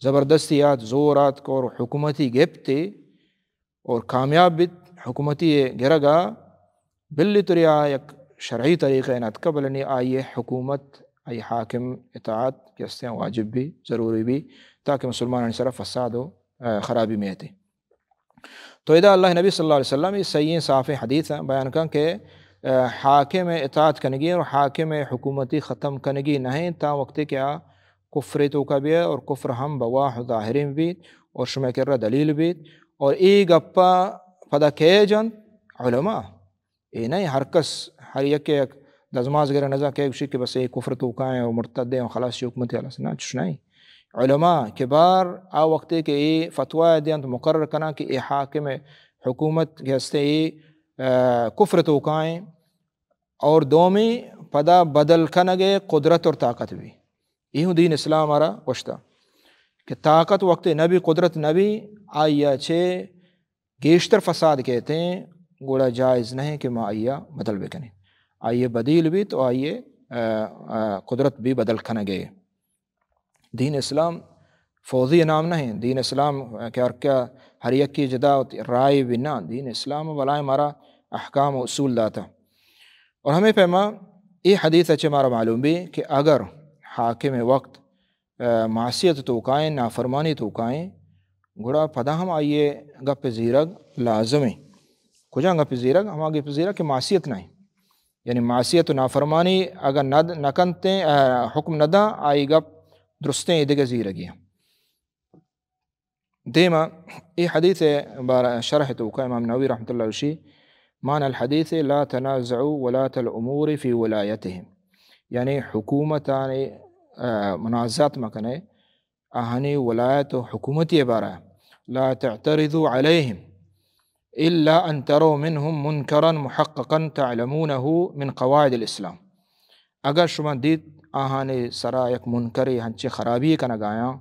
زبردستی آت، زور آت اور حکومتی گپتے اور کامیاب بیت حکومتی گرگا، بلی تریا یک شرعی طریقہ نتکا، بلنی آئی حکومت، آئی حاکم اطاعت کہ استیں واجب بھی، ضروری بھی، تاکہ مسلمانانی سرا فساد و، آ، خرابی میتے۔ تو ادا اللہ نبی صلی اللہ علیہ وسلم یہ صحیح صاف حدیث بیان کن کہ، آ، حاکم اطاعت کنگی اور حاکم حکومتی ختم کنگی نہیں تا وقتی کہ آ کفر توکا بیت اور کفر ہم بواہ و ظاہرین بیت اور شمع کرا دلیل بیت۔ اور ای گپا پدا کئے جنت؟ علماء۔ اے نہیں ہر کس، ہر یک یک دزماز گرا نزا کہ گوشی کہ بس اے کفر توکا ہیں اور مرتد ہیں اور خلاص، شی حکومت خلاص، نہ، چش نہیں۔ علماء کبار آ وقتی کہ اے فتوی دیانت، مقرر کنا کہ اے حاکم حکومت کہ ہستے اے، آ، کفر توکا ہیں اور دومی پدا بدل کنگے قدرت اور طاقت بھی۔ ایہوں دین اسلام آرا گوشتا کہ طاقت وقت نبی، قدرت نبی، آیا چے گیشتر فساد کہتے ہیں، گوڑا جائز نہیں کہ ما آیا بدل بکنیں۔ آئیے بدیل بھی تو آئیے، آ، آ، قدرت بھی بدل کنگے۔ دین اسلام فوجی نام نہیں۔ دین اسلام کہ ہر کیا، ہر یکی جدا رائے بھی نہ۔ دین اسلام بلائیں مارا احکام و اصول داتا۔ اور ہمیں پیما یہ حدیث اچھے مارا معلوم بھی کہ اگر حاکم وقت، آ، معصیت توکائیں، نافرمانی توکائیں، گڑا پدا ہم آئیے گپ زیرگ لازم ہے۔ کجا گپ زیرگ؟ ہما گپ زیرگ کہ معصیت نہیں۔ یعنی معصیت و نافرمانی اگر ند-، نکنتیں، آ، حکم نداں، آئی گپ درستیں ادگہ زیرگی ہیں۔ دیما اے حدیث بارہ شرح توکا امام نووی رحمۃ اللہ علیہ معنی الحدیث لا تنازعوا ولاة الامور فی ولایتہم، یعنی حکومتانی، آ، منازعات مکنے آہانی ولایت و حکومتی بارہ، لا تعترضوا علیہم الا ان تروا منہم منکرا محققا تعلمونہ من قواعد الاسلام۔ اگر شما دیت آہانی سرا یک منکرے ہنچیں خرابی کنگ آیاں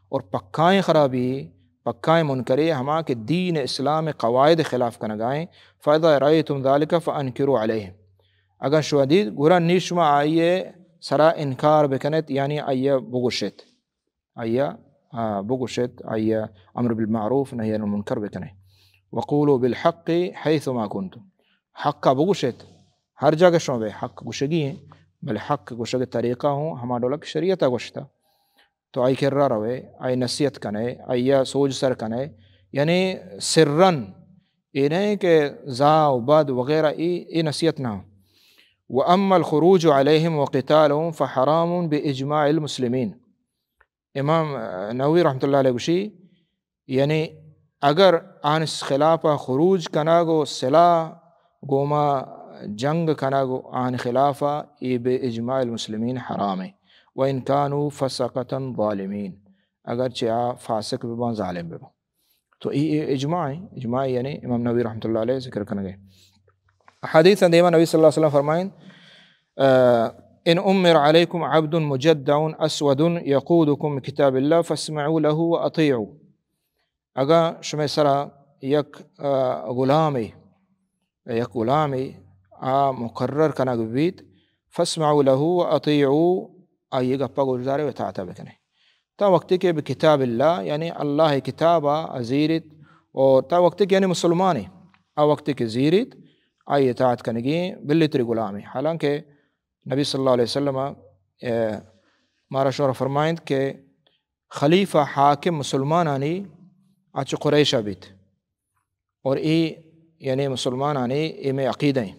اور پکائیں خرابی، پکائیں منکرے ہما کہ دین اسلام قواعد خلاف کنگ آئیں، فاذا رأیتم ذلک فانکروا علیہم، اگر شما دیت گڑا نی شما آئیے سرا انکار بکنت، یعنی آئیے بگوشت۔ آیا، آ، بگوشت، آیا امر بالمعروف نہی عن المنکر بکنے۔ وقولوا بالحق حیث ما کنتم۔ حق بگوشت، ہر جگہ شما بے حق گوشگی ہیں، بلے حق گوشگ طریقہ ہوں ہما ڈولک شریعت گوشتا۔ تو آئی کرا روے، آئی نصیحت کنے، آئی سوج سر کنے، یعنی سرن، اے نہیں کہ زا و بد وغیرہ، اے، اے نصیحت نہ۔ واما الخروج علیہم وقتالہم فحرام باجماع المسلمین۔ امام نووی رحمۃ اللہ علیہ گوشی، یعنی اگر آن خلاف خروج کنگ و سلاح گوما جنگ کنگ و آن خلاف، اے بے اجماع المسلمین حرام ہے۔ و ان کانوا فسقة ظالمین، اگرچہ آ فاسق ببان، ظالم ببان۔ تو اے، اے اجماع ہے، اجماع یعنی امام نووی رحمۃ اللہ علیہ ذکر کنگے۔ حدیث دیما نبی صلی اللہ علیہ وسلم فرمائیں، آ، ان امر علیکم عبد مجدع اسود یقودکم کتاب اللہ فاسمعوا له واطیعوا۔ اگا شمے سرا یک، آ، غلامے، یک غلامے آ مقرر کنگ بیت، فاسمعوا له واطیعوا، آئی گپا گوشدارے و اطاعت بکنے۔ تا وقتی کہ بکتاب اللہ، یعنی اللہ کتابا زیریت، اور تا وقتی کہ یعنی مسلمانے، آ وقتی کہ زیریت، آئی اطاعت کنگی بلتری غلامے۔ حالانکہ نبی صلی اللہ علیہ وسلم، اے، مارا شور فرمائند کہ خلیفہ حاکم مسلمانانی آ چہ قریشا بیت۔ اور اے یعنی مسلمانانی اے مئے عقیدہ ہیں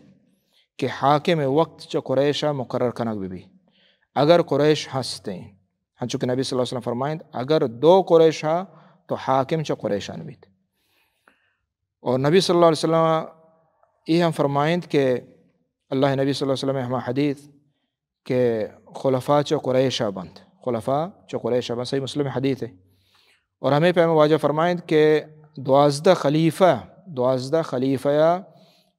کہ حاکم وقت چہ قریشا مقرر کنگ بہ بی۔ اگر قریش ہستیں، ہنچو کہ نبی صلی اللہ علیہ وسلم فرمائند، اگر دو قریش ہا تو حاکم چہ قریشان بیت۔ اور نبی صلی اللہ علیہ وسلم اے ہم فرمائند کہ اللہ نبی صلی اللہ علیہ وسلم ہما حدیث کہ خلفاء چہ قریشا بنت، خلفاء چہ قریشا بنت، صحیح مسلم حدیث ہے۔ اور ہمیں پیما واجہ فرمائند کہ دوازدہ خلیفہ، دوازدہ خلیفہ یا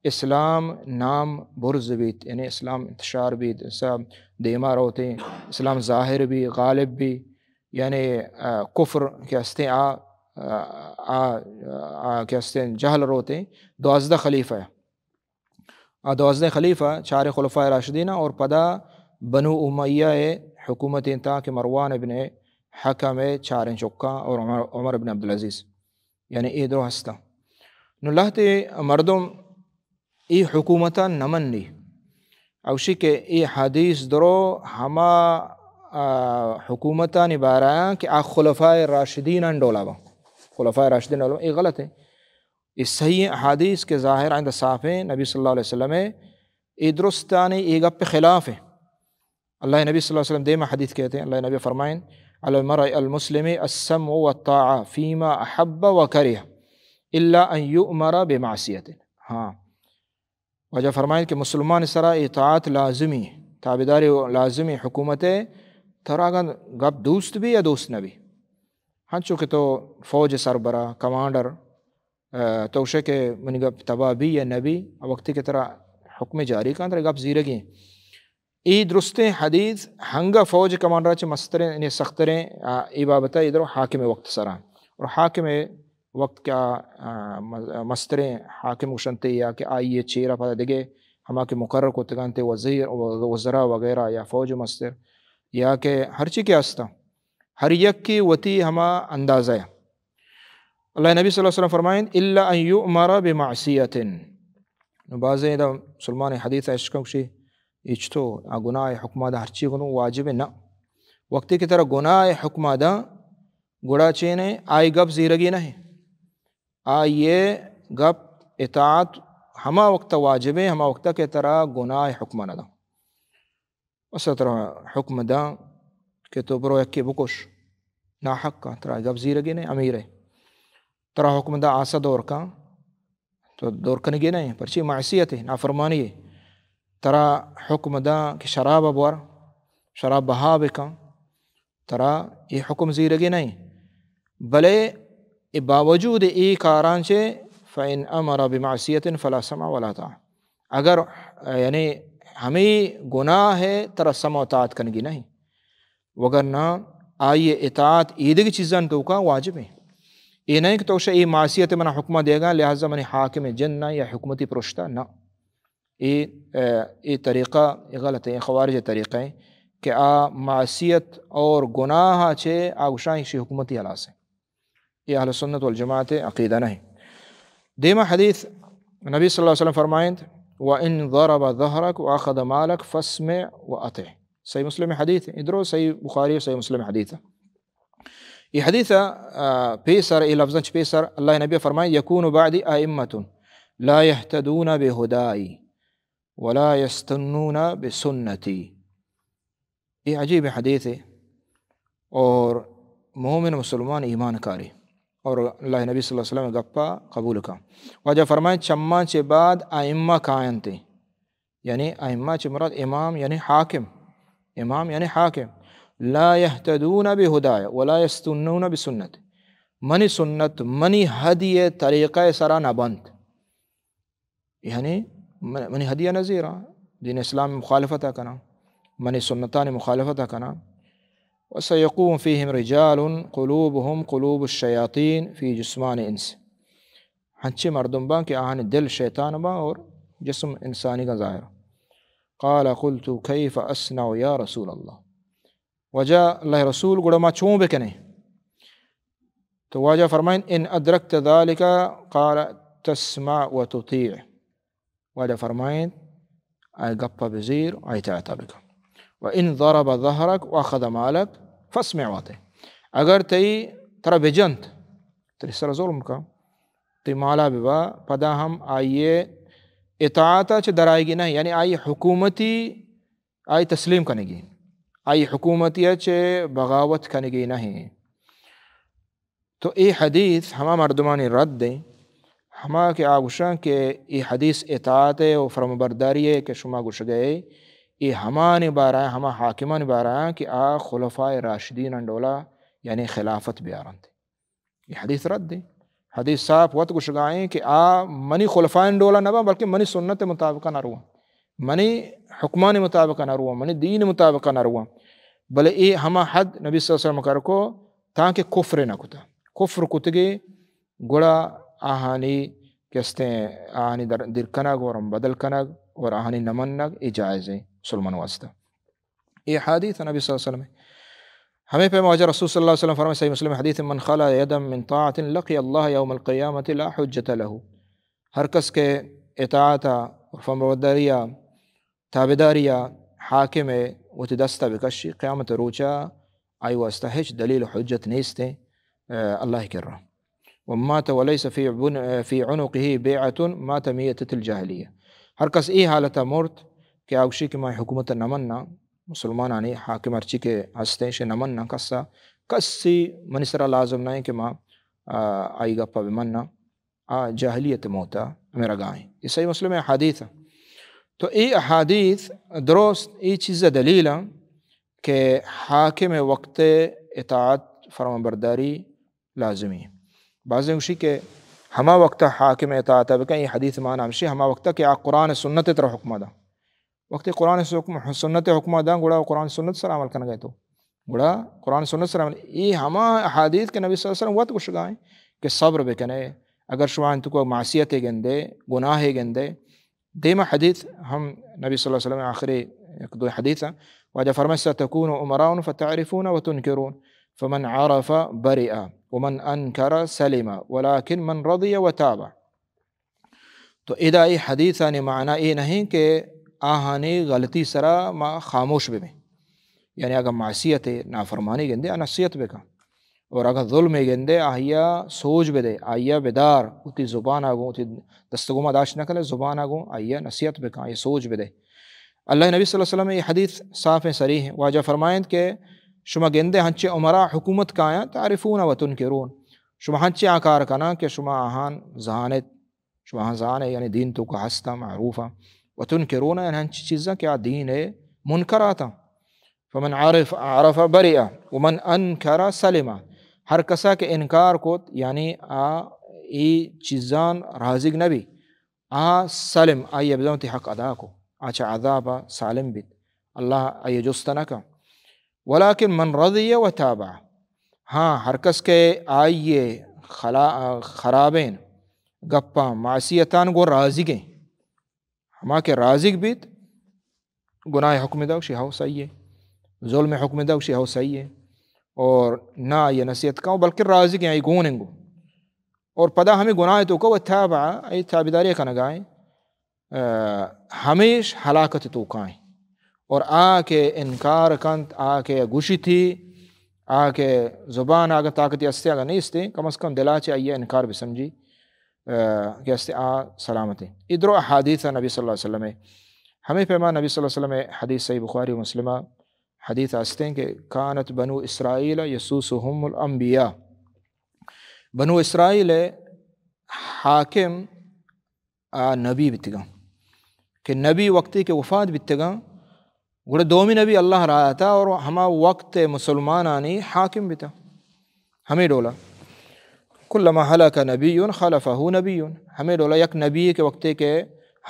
اسلام نام برز بیت، یعنی اسلام انتشار بیت، اسلام دیما روتے، اسلام ظاہر بی، غالب بی، یعنی، آ، کفر کہ ہستیں آ، آ، آ، آ، کہ ہستیں جہل روتے، دوازدہ خلیفہ۔ آ دوازدہ خلیفہ، چار خلفائے راشدین اور پدا بنو امیہ حکومت انت کہ مروان ابن حکم چاریں چکاں اور عمر، عمر ابن عبدالعزیز، یعنی اے درو ہستاں۔ نو لہتے مردم اے حکومتاں نہ منی۔ اوشی کہ اے حدیث درو ہما، آ، حکومتانی بارایاں کہ آ خلفائے راشدینان ڈولا باں۔ خلفائے راشدین ڈولا باں۔ اے غلط ہے۔ اے صحیح احادیث کہ ظاہر آئندہ صاف ہیں، نبی صلی اللہ علیہ وسلم ہے، اے درستانی اے گپ خلاف ہیں۔ اللہ نبی صلی اللہ علیہ وسلم دیما حدیث کہتے ہیں، اللہ نبی فرمائیں، "علی المرء المسلم السمع والطاعة فيما أحب وكره إلا أن يؤمر بمعصية۔" ہاں، واجہ فرمائیں کہ مسلمان سرا اطاعت لازمی، تابعداری لازمی حکومت ہے، ترا اگاں گپ دوست بھی یا دوست نہ بھی۔ ہنچو کہ تو فوج سربراہ، کمانڈر، آ، تو گوشے کہ منی گپ تباہ بی یا نہ بی، وقتی کہ ترا حکم جاری کن، ترا گپ زیرگی۔ اے درستیں حدیث ہنگا فوج کمانڈر چہ مستریں، یعنی سختریں، آ، اے بابت اے درو حاکم وقت سرا۔ اور حاکم وقت کہ آ، آ، مز-، مستریں حاکم گوشنتے یا کہ آئی چیرا پدا دگے ہما کہ مقرر کتگانتے وزیر، وزراء وغیرہ یا فوج مستر یا کہ ہرچی کہ ہستاں، ہر یکے وتی ہما اندازہ۔ اللہ نبی صلی اللہ علیہ وسلم فرمائیں، "الا ان یؤمر بمعصیۃ۔" نو بازیں دا مسلمان حدیث اشکن کشی، اچ تو آ گناہ حکمہ دا ہرچی گنو واجب نہ۔ وقتی کہ ترا گناہ حکمہ دا، گڑا چینے آئی گپ زیرگی نہیں۔ آئی گپ اطاعت ہما وقت واجب ہے، ہما وقت کہ ترا گناہ حکمہ نہ دا۔ بس ترا حکم داں کہ تو برو یکے بکش، ناحق آں، ترا گپ زیرگی نے، امیر ہے۔ ترا حکم داں آسا دور کن، تو دور کنگی نہیں، پرچی معصیت ہے، نافرمانی ہے۔ ترا حکم داں کہ شراب بور، شراب بہا بکن، ترا اے حکم زیرگی نہیں۔ بلے اے باوجود اے کاراں چے، فإن أمر بمعصية فلا سمع ولا طاعة۔ اگر، یعنی، ہمیں گناہ ہے، ترا سمع و طاعت کنگی نہیں، وگرنہ آئی اطاعت ایدگی چیزاں توکا واجب ہے۔ اے نہیں کہ تو شے اے معصیت منا حکمہ دیگا، لہذا منی حاکم جن نہ یا حکومتی پرشتہ نہ۔ اے، اے طریقہ، اے غلط ہے، اے خوارج طریقہ ہے کہ آ معصیت اور گناہ چے آ گشاں ایشی حکومتی ہلاس ہے۔ اے اہل سنت والجماعت عقیدہ نہیں۔ دیما حدیث نبی صلی اللہ علیہ وسلم فرمائیں، "وإن ضرب ظهرك وأخذ مالك فاسمع وأطع۔" صحیح مسلم حدیث ہے، ادرو صحیح بخاری، صحیح مسلم حدیث ہے۔ اے حدیث، آ، پیسر، اے لفظاں چہ پیسر اللہ نبی فرمائیں، "يكون بعدي أئمة لا يهتدون بهداي ولا يستنون بسنتي۔" اے عجیب حدیث ہے۔ اور مومن مسلمان ایمان کاری اور اللہ نبی صلی اللہ علیہ وسلم گپا قبول کا۔ واجہ فرمائیں، چماں چہ بعد ائمہ کاینتے۔ یعنی ائمہ چہ مراد امام یعنی حاکم، امام یعنی حاکم۔ لا يهتدون بهداي ولا يستنون بسنتي۔ منی سنت، منی ہدی طریقہ سرا نہ بنت۔ یعنی من-، منی ہدی نہ زیراں، دین اسلام مخالفت کناں، منی سنتانی مخالفت کناں۔ وسيقوم فيهم رجال قلوبهم قلوب الشياطين في جثمان إنس۔ ہنچے مردم باں کہ آہانی دل شیطان باں اور جسم انسانی کا ظاہر۔ قال قلت كيف أصنع يا رسول الله؟ واجہ اللہ رسول، گڑا ما چون بکنیں؟ تو واجہ فرمائیں، إن أدركت ذلك، قال تسمع وتطيع۔ واجہ فرمائیں، آئی گپا بزیر، آئی اطاعتا بکن۔ وإن ضرب ظهرك وأخذ مالك فاسمع وأطع۔ اگر تئی، ترا بجنت، تئی سر ظلم کا، تئی مالا ببا، پدا ہم آئی اطاعتا چہ درائیگی نہیں، یعنی آئی حکومتی، آئی تسلیم کنگی، آئی حکومتی چہ بغاوت کنگی نہیں۔ تو اے حدیث ہما مردمانی رد ہیں، ہما کہ آ گوشاں کہ اے حدیث اطاعت ہے و فرمانبرداری ہے کہ شما گوشگئے، اے ہمانی بارہ، ہما حاکمانی بارہ کہ آ خلفائے راشدین ڈولا، یعنی خلافت بیارنت۔ اے حدیث رد ہیں۔ حدیث صاف وت گوشگائیں کہ آ منی خلفائے ڈولا نہ باں، بلکہ منی سنت مطابق نہ رواں، منی حکمانی مطابق نہ رواں، منی دین مطابق نہ رواں۔ بلے اے ہما حد نبی صلی اللہ علیہ وسلم کر کو تانکہ کفر نہ کتا۔ کفر کتگے گڑا آہانی کستیں آہانی در-، دیر کنگ اور بدل کنگ اور آہانی نہ منگ اے جائز ہے مسلمان واسطہ۔ اے حدیث نبی صلی اللہ علیہ وسلم۔ ہمیں پہ واجہ رسول صلی اللہ علیہ وسلم فرمائے، صحیح مسلم حدیث، من خلع یدا من طاعة لقی اللہ یوم القیامة لا حجة له۔ ہر کس کے اطاعت اور فرمانبرداری تابعداری ء حاکم ء وتی دست ء بکشی، قیامت ء روچ ء آئی واسطہ ہچ دلیل و حجت نیست انت، آ، اللہ ء کرا۔ و مات و لیس فی بن-، فی عنقه بیعة مات میتة الجاہلیہ۔ ہر کس اے حالت ء مرت کہ آ گوشی کہ ما حکومت ء نہ مناں، مسلمانانی حاکم ہرچی کہ ہست انت، شے نہ مناں کس ء، کسی منی سرا لازم نہ انت کہ ما، آ، آئی گپ ء بہ مناں۔ آ جاہلیت موتا ہمیں رگا ہیں۔ یہ صحیح مسلم احادیث ہیں۔ تو اے احادیث درست اے چیز دلیل ہیں کہ حاکم وقت اطاعت فرمان برداری لازمی ہے۔ بعض گوشی کہ ہما وقت حاکم اطاعت بکن، یہ حدیث معنی ہمشی ہما وقت کہ آ قرآن سنت تر حکم دا۔ وقتی قرآن س-، حکم، سنت حکم داں، گڑا قرآن سنت سر عمل کنگا تو۔ گڑا قرآن سنت سر عمل، اے ہما احادیث کہ نبی صلی اللہ علیہ وسلم وت گوشگا ہیں کہ صبر بکنے، اگر شما انت کو معصیت گندے، گناہ گندے، دیما حدیث ہم نبی صلی اللہ علیہ وسلم آخری ایک دو حدیث ہیں، واجہ فرمائے، ستکون امراء فتعرفون وتنکرون، فمن عرف برئ، ومن انکر سلم، ولکن من رضی وتاب۔ تو ادا اے حدیثانی معنی اے نہیں کہ آہانی غلطی سرا ما خاموش ببیں۔ یعنی اگر معصیت نافرمانی گندے، آ نصیحت بکن۔ اور اگر ظلم گندے، آہیا سوج بدے، آہیا بدار، وتی زبان آگوں، وتی دستگوما داشت نہ کنے، زبان آگوں، آہیا نصیحت بکن، آہیا سوج بدے۔ اللہ نبی صلی اللہ علیہ وسلم یہ حدیث صاف ہیں، صریح ہیں۔ واجہ فرمائند کہ شما گندے ہنچے امراء حکومت کایاں، تعرفون و تنکرون۔ شما ہنچے آ کار کناں کہ شما آہان زانت، شما ہاں زانے، یعنی دین تو کا ہستا معروفا۔ و تنکرون، یعنی ہنچی چیزاں کہ آ دین منکراتاں۔ فمن عرف، عرف برئ، ومن انکر سلم۔ ہر کسا کہ انکار کوت، یعنی آ ای چیزان رازق نبی، آ سلم، آئی بزانتی حق ادا کو، آ چہ عذاب سالم بیت۔ اللہ آئی جست نہ کن۔ ولکن من رضی و تابع۔ ہاں، ہر کس کہ آئی خلا-، خرابین گپاں، معصیتان گو راضی گیں۔ ہما کہ راضی بیت، گناہ حکم داو شی ہو صحیح ہے، ظلم حکم داو شی ہو صحیح ہے، اور نہ آئی نصیحت کاؤ، بلکہ راضی گیں آئی گون انگو۔ اور پدا ہمیں گناہ تو کو تابع، آئی تابعداری کنگائیں۔ آ، ہمیش ہلاکت توکائیں۔ اور آ کہ انکار کنت، آ کہ گوشیتی، آ کہ زبان اگاں طاقتی استے اگاں نیستے، کم از کم دلا چہ آئی انکار بسمجی، آ، کہ استے آ سلامت ہیں۔ ادرو احادیث نبی صلی اللہ علیہ وسلم ہے۔ ہمیں پیما نبی صلی اللہ علیہ وسلم ہے، حدیث صحیح بخاری و مسلمہ، حدیث ہستیں کہ کانت بنو اسرائیل یسوسهم الانبیاء۔ بنو اسرائیل حاکم آ نبی بیتگاں کہ نبی وقتی کہ وفات بیتگاں، گڑا دومی نبی اللہ را آتا اور ہما وقت مسلمانانی حاکم بیتا۔ ہمیں ڈولا، کلما ہلک نبی خلفہ نبی، ہمیں ڈولا یک نبی کہ وقتی کہ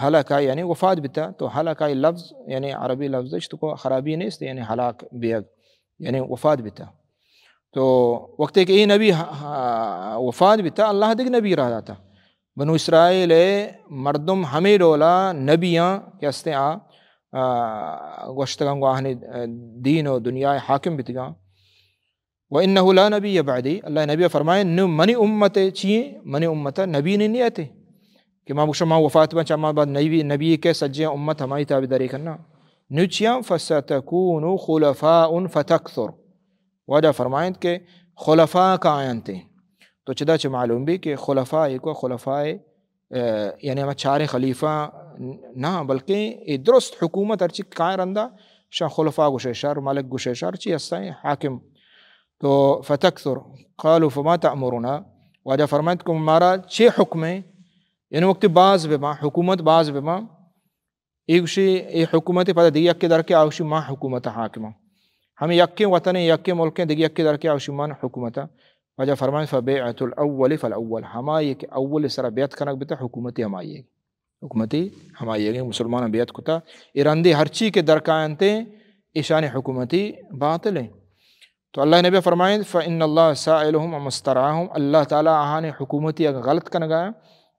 ہلک یعنی وفات بیتا، تو ہلک لفظ یعنی عربی لفظ ہے، تو کو خرابی نیست، یعنی ہلاک بیگ، یعنی وفات بیتا۔ تو وقتی کہ اے نبی ہ-، ہ-، وفات بیتا، اللہ دگہ نبی را داتا۔ بنو اسرائیل مردم ہمیں ڈولا نبیاں کہ ہستیں آ، آ، گوشتگاں گو آہنی دین و دنیا حاکم بیتگاں۔ و انه لا نبی بعدی، اللہ نبی فرمائے، نو منی امت چیئے؟ منی امت نبی نے نیتے کہ ما بشما وفات بن، چما بعد نبی، نبی کے سجے امت ہماری تابعداری کرنا۔ نو چیاں؟ فستکون خلفاء فتکثر۔ واجہ فرمائند کہ خلفاء کاینت۔ تو چدا چہ معلوم بی کہ خلفاء کو خلفاء، آ، یعنی ہما چاریں خلیفہ نہ، بلکہ اے درست حکومت ہرچی کائیں رندا شان خلفاء گوشے شر، ملک گوشے شر، چی ہستیں حاکم۔ تو فتکثر، قالوا فما تأمرنا، واجہ فرمائند کہ مارا چے حکم ہے؟ یعنی وقتی باز بباں، حکومت باز بباں، اے گوشی، اے حکومت پدا دیگہ یکے در کے آ گوشی ما حکومت حاکم۔ ہمیں یکیں وطن، یکیں ملک، دیگہ یکے در کے آ گوشی من حکومت۔ واجہ فرمائے، فبیعة الاول فالاول، ہمائی کہ اول سرا بیعت کنگ بیتا حکومتی ہمائی، حکومتی ہمائی مسلمان بیعت کتا۔ اے رندی ہرچی کہ در کاینتے، ایشانی حکومتی باطل ہیں۔ تو اللہ نبی فرمائیں، فإن اللہ سائلهم عما استرعاهم، اللہ تعالی آہانی حکومتی اگر غلط کنگا،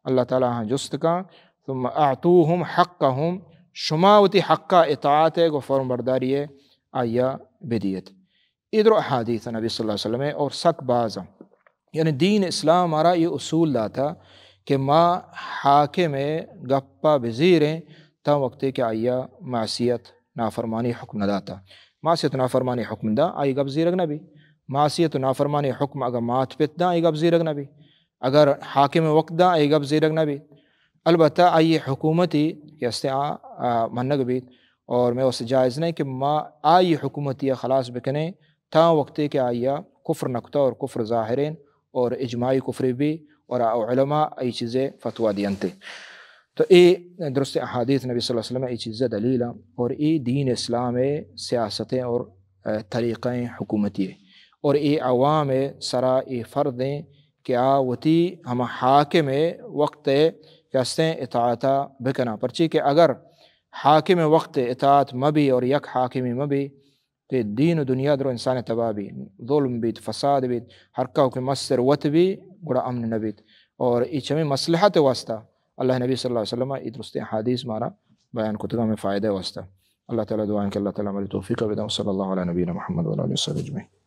اللہ تعالی آہاں جست کا، ثم اعطوهم حقهم، شما وتی حقا اطاعت ہے، گو فرمانبرداری ہے، آئی ءَ بدیت۔ اے درو احادیث نبی صلی اللہ علیہ وسلم ءِ اور سک باز اَں۔ یعنی دین اسلام ءَ مارا اے اصول داتا کہ ما حاکم ءِ گپ ءَ بزیریں تاں وقتے کہ آئی ءَ معصیت نافرمانی حکم نہ داتا۔ معصیت نافرمانی حکم دا، آئی گپ زیرگ نہ بی۔ معصیت و نافرمانی حکم اگاں مات پت دا، آئی گپ زیرگ نہ بی۔ اگر حاکم وقت دا، آئی گپ زیرگ نہ بی۔ البتہ آئی حکومتی کہ ہستے آ، آ، منگ بیت اور مئے واسطے جائز نہیں کہ ما آئی حکومتی خلاص بکنیں تاں وقتے کہ آئی کفر نکتا اور کفر ظاہریں اور اجماعی کفر بی اور آ علماء ای چیزے فتویٰ دینتے۔ تو اے درست احادیث نبی صلی اللہ علیہ وسلم ای چیزے دلیل اَں اور اے دین اسلام ءِ سیاست ءِ اور، آ، طریقہ حکومتی ءِ اور اے عوام ءِ سرا اے فرض ایں کہ آ وتی ہما حاکم ءِ وقت ءِ کہ ہستیں اطاعت ءَ بکناں۔ پرچی کہ اگر حاکم ءِ وقت ءِ اطاعت مہ بی اور یک حاکمی مہ بی، تو دین و دنیا درو انسان تباہ بی، ظلم بیت، فساد بیت، ہر کہو کہ مستر وت بی، گڑا امن نہ بیت۔ اور اے چمے مصلحت ءِ واسطہ اللہ نبی صلی اللہ علیہ وسلم ءَ اے درستیں حدیث مارا بیان کتگا ہمیں فائدہ ءِ واسطہ۔ اللہ تعالیٰ دعا ایں کہ اللہ تعالیٰ ہماری توفیق بداں۔ صلی اللہ علی نبینا محمد وعلی آلہ وصحبہ اجمعین۔